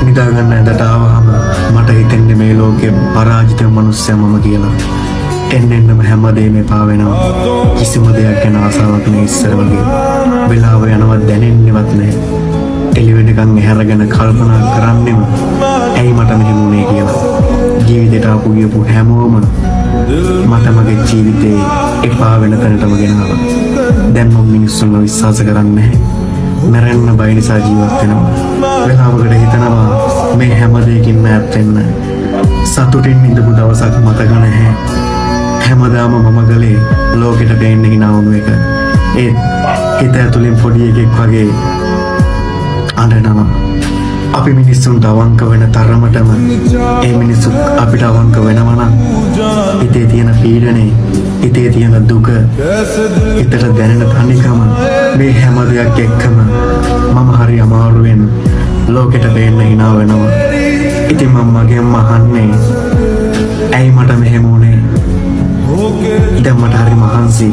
නිදාගන්න ඇඳට ආවහම මට හිතෙන්නේ මේ ලෝකේ පරාජිත මනුස්සයා මම කියලා. එන්න එන්නම හැමදේම එපා වෙනවා. කිසිම දෙයක් ගැන ආසාවක් නෑ ඉස්සර වගේ. වෙලාව යනවා දැනෙන්නේවත් නෑ. එළි වෙනකන් ඇහැරගෙන කල්පනා කරන්නෙම ඇයි මට මෙහෙම වුනේ කියලා. ජීවිතේට ආපු ගියපු හැමෝම මට මගේ ජීවිතේ එපා වෙන තැනටම ගෙනාවා. දැන් මම මිනිස්සුන්ව විශ්වාස කරන්නේ නැහැ. මැරෙන්න බය නිසා ජීවත් වෙනවා. වෙලාවකට හිතනවා මේ හැම දෙයකින්ම ඈත් වෙන්න. සතුටින් ඉඳපු දවසක් මතක නැහැ. හැමදාම මම කළේ ලෝකෙට පේන්න හිනා වුණු එක. ඒත් හිත ඇතුලෙන් පොඩි එකෙක් වගේ අඬනවා. අපි මිනිස්සුන්ට අවංක වෙන තරමටම ඒ මිනිස්සුත් අපිට අවංක වෙනවා නම් හිතේ තියෙන පීඩනේ, හිතේ තියෙන දුක, හිතට දැනෙන තනිකම, මේ හැම දෙයක් එක්කම මම හරි අමාරුවෙන් ලෝකෙට පේන්න හිනා වෙනවා. ඉතින් මම මගෙන්ම අහන්නේ ඇයි මට මෙහෙම වුනේ? දැන් මට හරි මහන්සි.